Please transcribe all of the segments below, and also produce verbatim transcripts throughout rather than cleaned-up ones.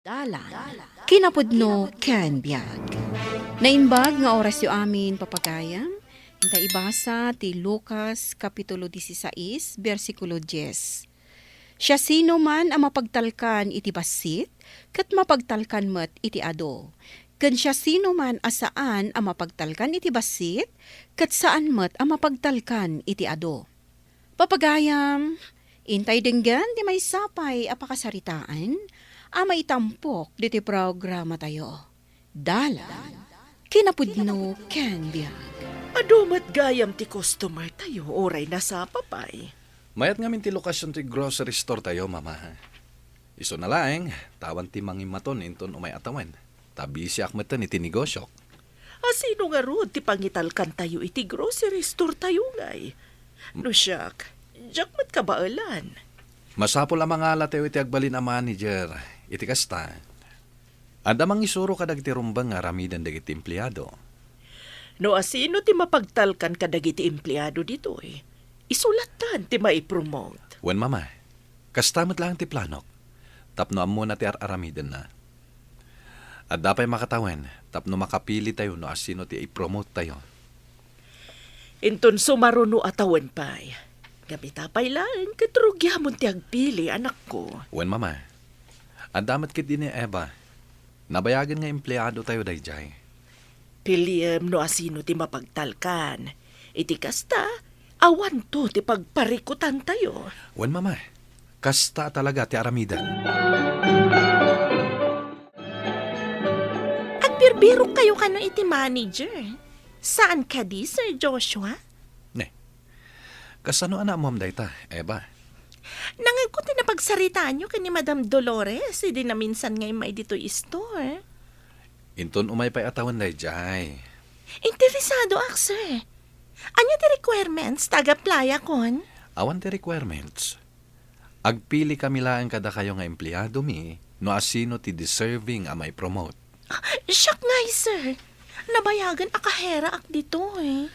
Dalan, kinapudno ken biag. Naimbag nga orasyo amin, papagayam. Inta ibasa ti Lucas, Kapitulo dieciséis, bersikulo dies. Siasinoman a mapagtalkan iti bassit, ket mapagtalkan met iti adu. Ken siasinoman a saan a mapagtalkan iti bassit, ket saan met a mapagtalkan iti adu. Papagayam, intay denggen ti maysa pay a pakasaritaan a maitampok ditoy programatayo. Dalan, kinapudno ken biag. Adu met gayam ti customer tayo, uray nasapa pay. Mayat ngamin ti lokasion ti grocery store tayo, Mama. Isuna laeng, ta awan ti mangimmaton inton umay a tawen. Ta bisiak metten iti negosiok. A sino ngarud ti pangitalkan tayo iti grocery store tayo ngay? No siak, diak met kabaelan. Masapul a mangala tayo iti agbalin a manager. Iti kasta, adda mangisuro kadagiti rumbeng nga aramiden dagiti empleado. No asino ti mapagtalkan kadagiti empleado ditoy, isu lattan ti maipromote. Wen, Mama. Kasta met laeng ti planok. Tapno ammona ti ar-aramidenna. Adda pay makatawen tapno makapili tayo no asino ti ipromote tayo. Inton sumaruno a tawen pay, ngem ita pay laeng ket rugiamon ti agpili, anakko. Wen, Mama. Adda met ketdi ni Eva. Nabayagen nga empleado tayo daydiay. Piliem no asino ti mapagtalkan. Iti kasta, awanto ti pagparikutan tayo. Wen, Mama. Kasta talaga ti aramiden. Agbirbirok kayo kano iti manager. Saan kadi, Sir Joshua? Ne. Kasano a naammoam dayta, Eva? Nangegko ti napagsaritaanyo ken ni Madam Dolores idi naminsan nga immay ditoy store. Inton umay pay a tawen daydiay. Interesadoak, sir. Ania ti requirements ta ag-applyakon? Awan ti requirements. Agpili kami laeng kadakayo nga empleado mi no asino ti deserving a maipromote. Siak ngay, sir. Nabayagen a kaheraak ditoy.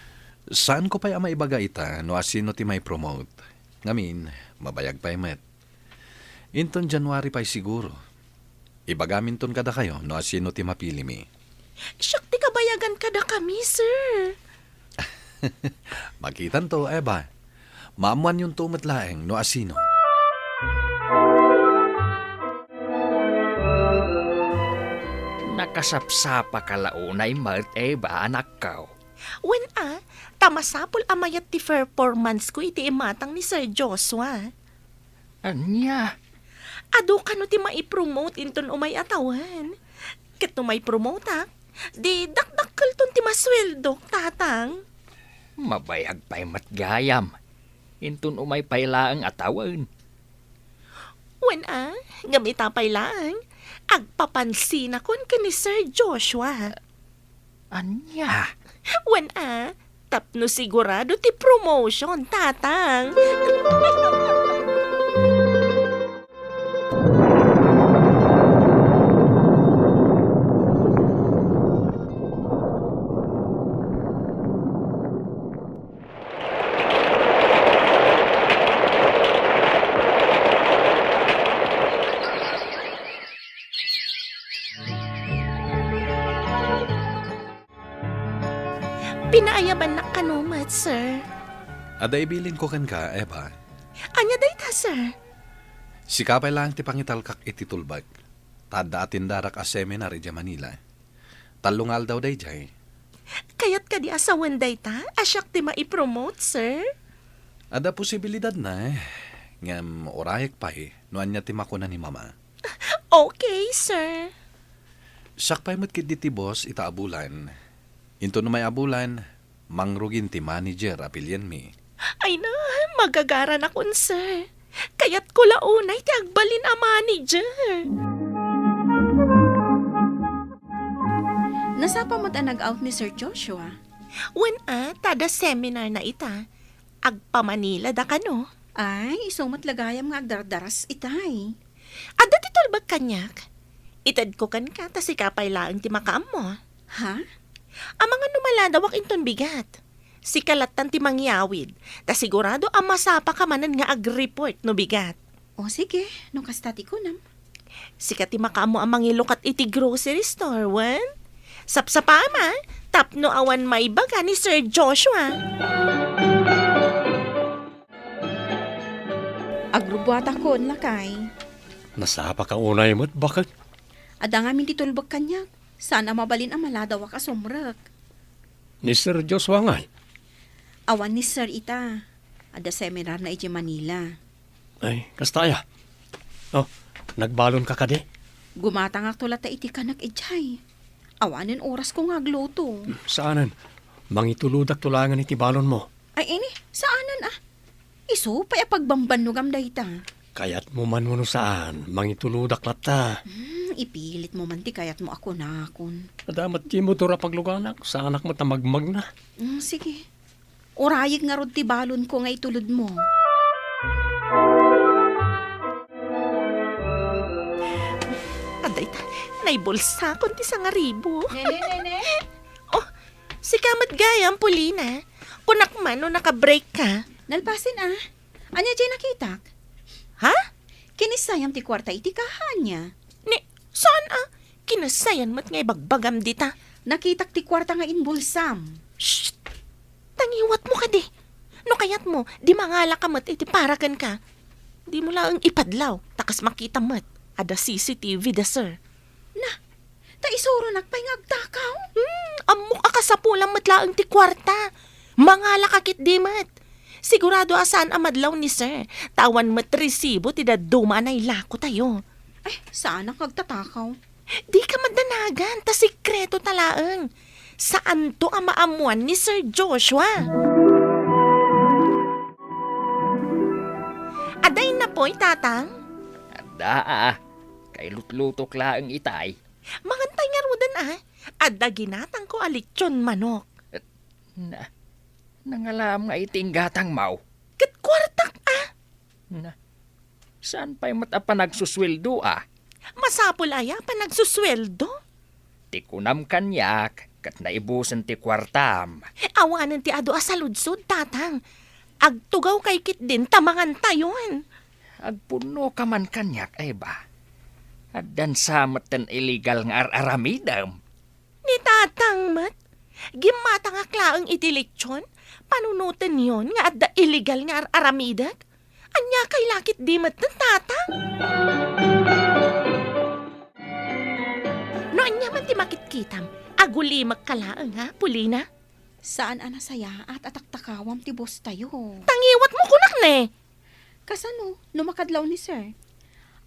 Saanko pay a maibaga ita no asino ti maipromote. Ngamin, mabayag pay met. Inton January pay siguro. Ibagaminton kadakayo no asino ti mapilimi. Siak ti kabayagan kadakami, sir. Makitanto, Eva. Maammoanyonto met laeng no asino. Nakasapsapaka la unay met, Eva, anakko. Wen a, ta masapul a mayat ti performance ko iti imatang ni Sir Joshua. Ania? Adu kano ti maipromote inton umay a tawen. Ket no maipromoteak, di dakdakkelton ti masueldok, tatang. Mabayag pay met gayam. Inton umay pay laeng a tawen. Wen a, ngem ita pay laeng, agpapansinakon ken ni Sir Joshua. Ania? Wen a, tapno sigurado ti promotion, tatang. Pinaayabannak kano met, sir. Adda ibilinko kenka, Eva. Ania dayta, sir? Sika pay laeng ti pangitalkak iti tulbek. Ta adda atendarak a seminar idiay Manila. Tallo nga aldaw daydiay. Kayat kadi a sawen dayta a siak ti maipromote, sir? Adda posibilidadna, eh. Ngem urayek pay no ania ti makuna ni Mama. Okay, sir. Siak pay met ketdi ti boss ita a bulan. Inton umay a bulan, mangrugin ti manager a pilienmi. Ay na, magagaranakon, sir. Kayatko la unay ti agbalin a manager. Nasapa met a nag-out ni Sir Joshua? Wen a, ta adda seminarna ita. Agpa-Manila da kano? Ay, isu met la gayam nga agdardaras itay. Adda ti tulbek kaniak. Itedko kenka ta sika pay laeng ti makaammo. Ha? Amangan no maladawak inton bigat. Sika lattan ti mangyawid, ta sigurado a masapaka manen nga ag-report no bigat. O sige, no kasta ti kunam. Sika ti makaammo a mangilukat iti grocery store, wen? Sapsapam, a, tapno awan maibaga ni Sir Joshua. Agrubbuatakon, lakay. Nasapaka unay met, baket? Adda ngamin ti tulbek kaniak. Saan a mabalin a maladawak a sumrek. Ni Sir Joshua ngay? Awan ni Sir ita. Adda seminarna idiay Manila. Ay, kasta aya. Oh, nagbalonka kadi? Gumatangakto latta iti kanak idiay. Awanen orasko nga agluto. Saanen. Mangitulodakto laengen iti balonmo. Ay, ini, saanen, a. Isu pay a pagbambannogam dayta. Kayatmo man wenno saan, mangitulodak latta. Hmm, ipilitmo man ti kayatmo a kunakon. Adda met ti motor a pagluganak, saanak met a magmagna. Hmm, sige. Urayek ngarud ti balonko nga itulodmo. Adda ita, naibulsakon ti sangaribu. Nene, nene? Oh, sika met gayam, Polina. Kunak man no naka-break ka. Nalpasen, a. Ania diay nakitak? Ha? Kinissayam ti kuarta iti kaha, ania? Ni, saan, a? Kinassayan met nga ibagbagam dita. Nakitak ti kuarta nga inbulsam. Shh! Tangiwatmo kadi. No kayatmo, di mangalaka met iti para kenka. Dimo laeng ipadlaw, ta kas makitam met, adda C C T V da, sir. Na, ta isuronak pay nga agtakaw? Hmm, ammok a kasapulam met laeng ti kuarta. Mangalaka ketdi met. Sigurado a saan a madlaw ni sir, ta awan met resibo ti dadduma a nailakotayo. Ay, saanak nga agtatakaw. Dika madanagan, ta sikreto ta laeng. Saanto a maammuan ni Sir Joshua. Adda innapoy, Tatang? Adda, a. Kailutlutok laeng itay. Mangantay ngaruden, a. Adda ginatangko a lechon manok. Na, nangalaam nga iti inggatangmo. Ket kuartak, a. Na, saan pay met a panagsusueldo, a? Masapul aya a panagsusueldo? Ti kunam kaniak, ket naibusen ti kuartam. Awanen ti adu a saludsod, Tatang. Agtugawkay ketdin ta mangantayon. Agpunnoka man kaniak, Eva. Addan sa metten illegal nga ar-aramidem. Ni Tatang met, gimmatangak laeng iti lechon, panunotenyon nga adda illegal nga ar-aramidek? Ania kay lakit di met ten, Tatang? No ania man ti makitkitam, agulimek ka laeng, ha, Polina? Saan a nasayaat a taktakawam ti boss tayo. Tangiwatmo kunak ne! Kasano no makadlaw ni sir?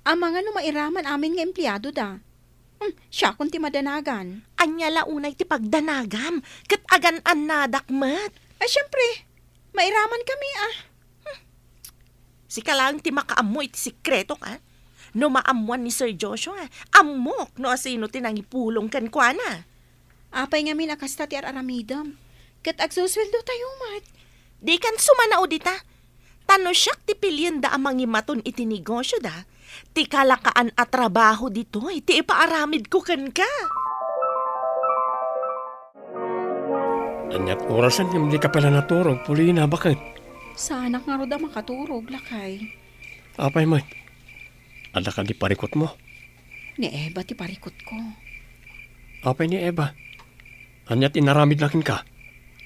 Amangan no mairaman amin nga empleado da. Hmm, siakon ti madanagan. Ania la unay ti pagdanagam, ket agan-annadak met. Ay, siempre, mairaman kami, a. Hmm. Sika laeng ti makaammo iti sekretok, a. No maammuan ni Sir Joshua, ammok no asino ti nangipulong kenkuana. Apay ngamin a kasta ti ar-aramidem? Ket agsusueldo tayo met. Dikan sumanao dita. Ta no siak ti pilienda a mangimaton iti negosyoda, ti kalakaan a trabaho ditoy ti ipaaramidko kenka. Aniat orasen ngem dika pay la naturog, Polina, baket? Saanak ngarud a makaturog, lakay. Apay met? Adda kadi parikutmo? Ni Eva ti parikutko. Apay ni Eva? Ania ti inaramidna kenka?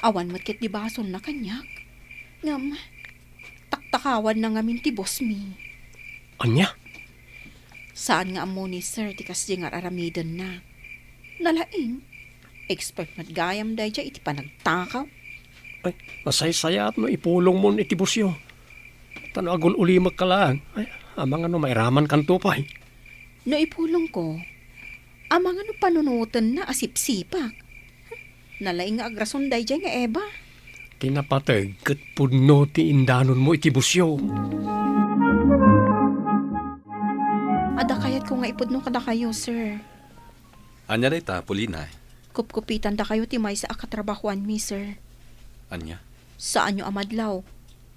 Awan met ketdi basolna kaniak. Ngem, taktakawanna ngamin ti bossmi. Ania? Saan nga ammo ni sir ti kasdiay nga ar-aramidenna. Nalaing, expert met gayam daydiay iti panagtakaw. Ay, masaysayaat no ipulongmon iti bossyo. Ta no agul-ulimekka laeng, ay, amangan no mairamankanto pay. No ipulongko, amangan no panunotenna a sipsipak. Nalaing nga agrason daydiay nga Eva. Ti napateg ket pudno ti indanonmo iti bossyo. Adda kayatko nga ipudno kadakayo, sir. Ania dayta, Polina? Kupkupitandakayo ti maysa a katrabahoanmi, sir. Ania? Saanyo a madlaw,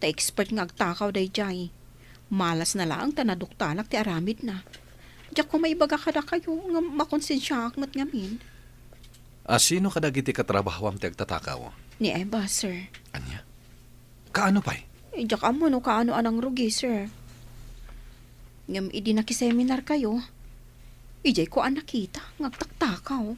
ta expert nga agtakaw daydiay. Malasna laeng ta naduktalak ti aramidna. Diak koma ibaga kadakayo nga makonsensiaak met ngamin. A, sino kadagiti katrabahoam ti agtatakaw? Ni Eva, sir. Ania? Kaano pay? Eh, diak ammo no kaano a nangrugi, sir. Ngem idi nakiseminarkayo, Idiay ko a nakita nga agtaktakaw.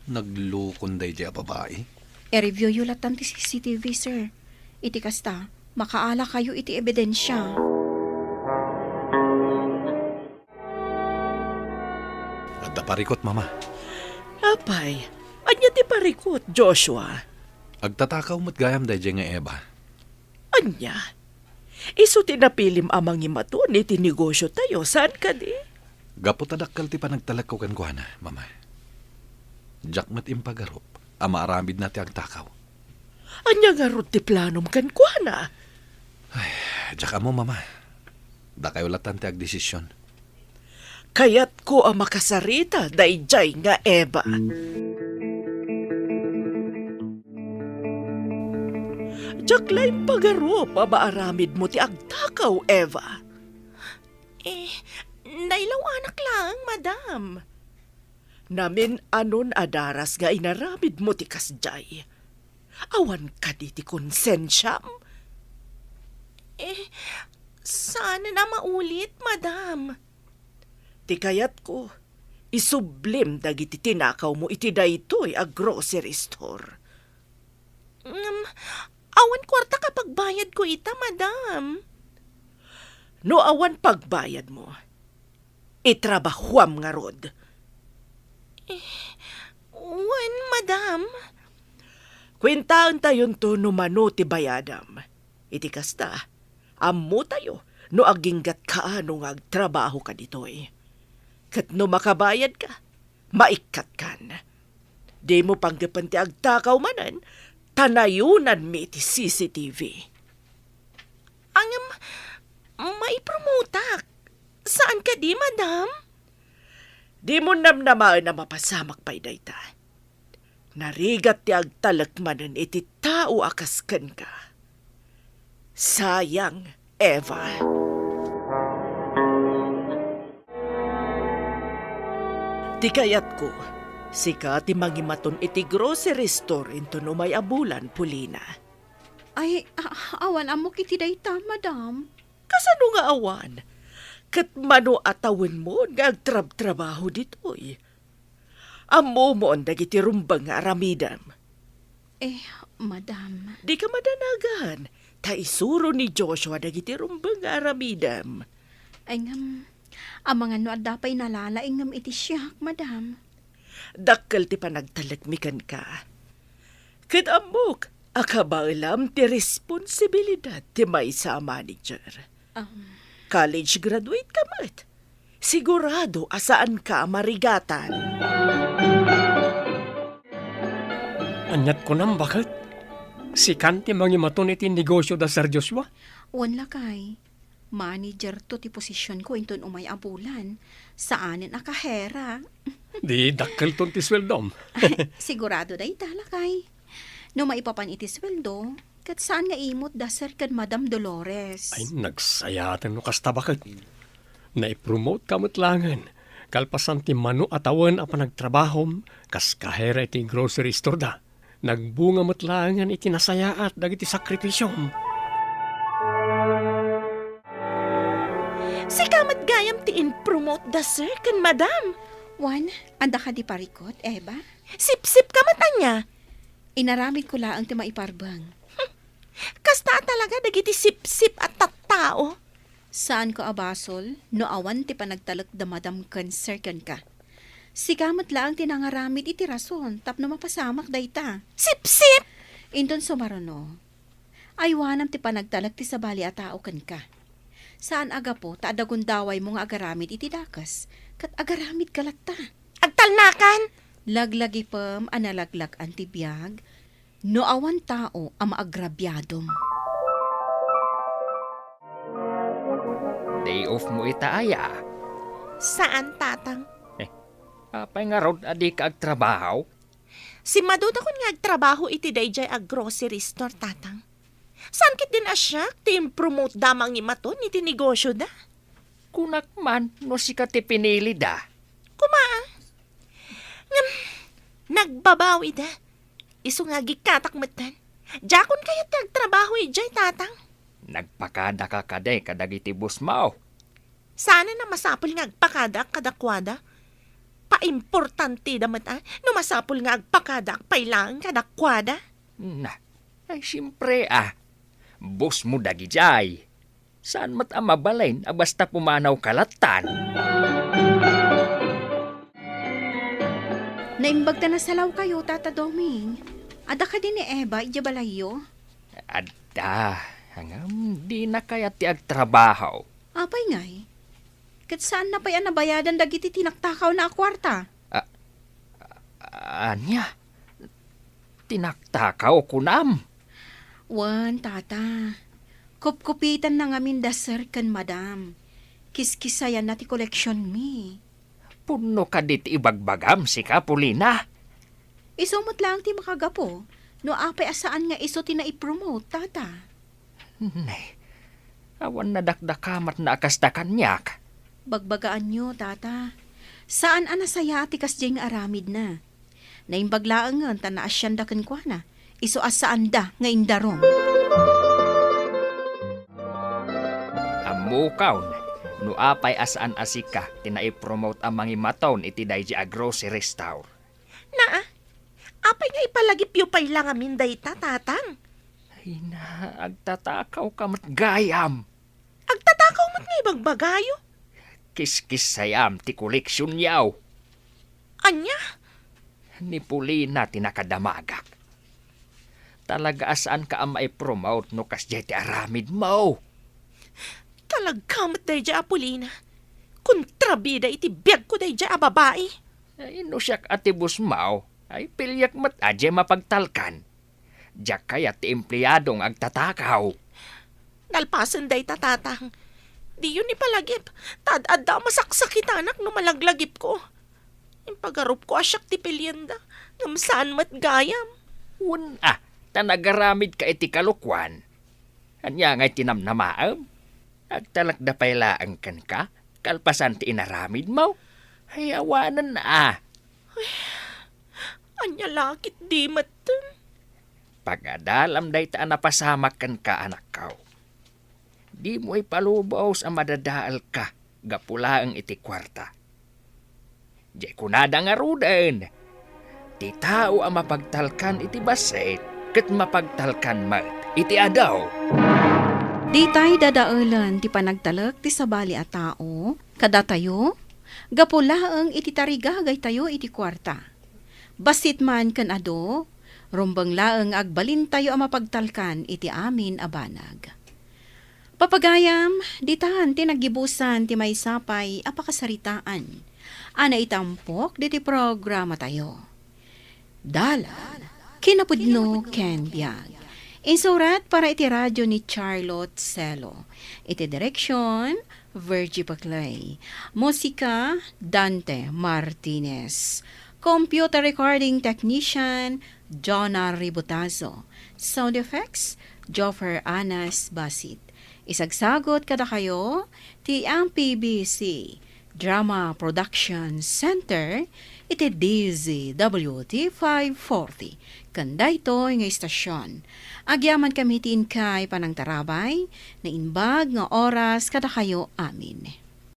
Naglukon daydiay a babai. I-review yo latan ti C C T V, sir. Iti kasta, makaalakayo iti ebidensia. Adda parikut, Mama. Apay, ania ti parikut, Joshua? Agtatakaw met gayam daydiay nga Eva. Ania? Isu ti napilim a mangimaton iti negosiotayo, saan kadi? Gapu ta dakkel ti panagtalekko kenkuana, Mama. Diak met impagarup a maaramidna ti agtakaw. Ania ngarud ti planom kenkuana? Ay, diak ammo, Mama. Dakayo latan ti agdesision. Kayatko a makasarita daydiay nga Eva. Diak la impagarup a maaramidmo ti agtakaw, Eva. Eh, nailaw-anak laeng, madam. Namin-anon a daras nga inaramidmo ti kasdiay. Awan kadi ti konsensiam? Eh, saan a maulit, madam. Ti kayatko, isublim dagiti tinakawmo iti daytoy a grocery store. Ngem, awan kuarta a pagbayadko ita, madam. No awan pagbayadmo, itrabahuam ngarud. Eh, wen, madam. Kuentaentayonto no mano ti bayadam. Iti kasta, ammotayo no aginggatka no nga agtrabahoka ditoy. Ket no makabayadka, maikkatkan. Dimo panggepen ti agtakaw manen, ta nayonanmi ti C C T V. Ngem, maipromotak. Saan kadi, madam? Dimo namnamaen a mapasamak pay dayta. Narigat ti agtalek manen iti tao a kas kenka. Sayang, Eva. Ti kayatko, sika ti mangimaton iti grocery store inton umay a bulan, Polina. Ay, a-, awan ammok iti dayta, madam. Kasano nga awan? Ket mano a tawenmon nga agtrabtrabaho ditoy? Ammomon dagiti rumbeng nga aramidem. Eh, madam. Dika madanagan, ta isuro ni Joshua dagiti rumbeng nga aramidem. Ay ngem, amangan no adda pay nalalaing ngem iti siak, madam. Dakkel ti panagtalekmi kenka. Ket ammok a kabaelam ti responsibilidad ti maysa a manager. Um. College graduate ka met. Sigurado a saanka a marigatan. Aniat kunam, baket? Sikan ti mangimaton iti negosio da Sir Joshua? Wen, lakay. Managerto ti posisionko inton umay a bulan. Saanen a kahera. Di dakkelton ti sueldom. Sigurado dayta, lakay. No maipapan iti sueldo, ket saan nga imot da Sir ken Madam Dolores. Ay, nagsayaaten no kasta, baket. Naipromote ka met laengen, kalpasan ti mano a tawen a panagtrabahom kas kahera iti grocery store da. Nagbunga met laengen iti nasayaat dagiti sakripisiom. Sika met gayam ti impromote da Sir ken Madam. Wen, adda kadi parikut, Eva? Sipsip ka met ania? Inaramidko laeng ti maiparbeng. Kasta a talaga dagiti sipsip a tattao. Saanko a basol no awan ti panagtalek da Madam ken Sir kenka. Sika met laeng ti nangaramid iti rason tapno mapasamak dayta. Sipsip! Inton sumaruno, aywanam ti panagtalek ti sabali a tao kenka. Saan a gapu ta adda gundawaymo nga agaramid iti dakes, ket agaramidka latta. Agtalnakan! Laglagipem a nalaglag-an ti biag, no awan tao a maagrabiadom. Day off mo ita, aya? Saan, Tatang. Eh, apay ngarud a dika agtrabaho? Simmadudakon nga agtrabaho iti daydiay a grocery store, Tatang. Saan ketdin a siak ti impromote da mangimaton iti negosioda? Kunak man no sika ti pinilida. Koma, a. Ngem, nagbabawida. Isu nga agikkatak metten. Diakon kayat ti agtrabaho idiay, Tatang. Nagpakadaka kadi kadagiti bossmo? Saan a masapul nga agpakadaak kadakuada? Importante da met, a, no masapul nga agpakadaak pay laeng kadakuada. Na, ay, siempre, a. Boss mo dagidiay. Saan met a mabalin a basta pumanawka lattan? Naimbag ta nasalawkayo, Tata Doming. Adda kadi ni Eva idiay balayyo? Adda, ngem dina kayat ti agtrabaho. Apay ngay? Ket saanna pay a nabayadan dagiti tinaktakawna a kuarta? A-, a-, ania? Tinaktakaw, kunam? Wen, Tata. Kupkupitanna ngamin da Sir ken Madam. Kiskisayanna ti koleksionmi. Pudno kadi ti ibagbagam, sika, Polina? Isu met laeng ti makagapu no apay a saan nga isu ti naipromote, Tata. Ne, awan nadakdakamatna a kasta kaniak. Bagbagaanyo, Tata. Saan a nasayaat ti kasdiay nga aramidna. Naimbag laengen ta naasianda kenkuana, isu a saanda nga indarum. Ammokon no apay a saan a sika ti naipromote a mangimaton iti daydi a grocery store. Naa, apay nga ipalagipyo pay la ngamin dayta, Tatang? Ay na, agtatakawka met gayam. Agtatakaw met nga ibagbagayo? Kiskisayam ti koleksionyo. Ania? Ni Polina ti nakadamagak. Talaga a saanka a maipromote no kasdiay ti aramidmo. Talaga met daydiay a Polina. Kontrabida iti biagko daydiay a babai. Ay, no siak a ti bossmo, ay, piliek met a diay mapagtalkan. Diak kayat ti empleado nga agtatakaw. Nalpasen dayta, Tatang. Diyon ipalagip, ta ad-adda a masaksakitanak no malaglagipko. Impagarupko a siak ti pilienda, ngem saan met gayam. Wen a, ta nagaramidka iti kalokuan. Ania ngay ti namnamaem? Agtalekda pay laeng kenka, kalpasan ti inaramidmo? Ay, awanen a. Ania la ketdi metten? Pagadalam dayta a napasamak kenka, anakko. Dimo ipalubos a madadaelka gapu laeng iti kuarta. Diay kunada ngaruden, ti tao a mapagtalkan iti bassit ket mapagtalkan met iti adu. Ditay dadaelen ti panagtalek ti sabali a tao kadatayo gapu laeng iti tarigagaytayo iti kuarta. Bassit man ken adu, rumbeng laeng nga agbalintayo a mapagtalkan iti amin a banag. Papagayam, ditan ti naggibusan ti maysa pay a pakasaritaan a naitampok ditoy programatayo. Dalan, kinapudno ken biag. Insurat para iti radio ni Charlotte Celo. Iti direksyon, Virgie Paclay. Musika, Dante Martinez. Computer recording technician, Jonah Ributazo. Sound effects, Joffer Anas Basit. Isagsagot kadakayo ti M P B C Drama Production Center iti D Z W T five forty. Ken daytoy nga istasyon, agyamankami ti inkay panangtarabay, naimbag nga oras kadakayo amin.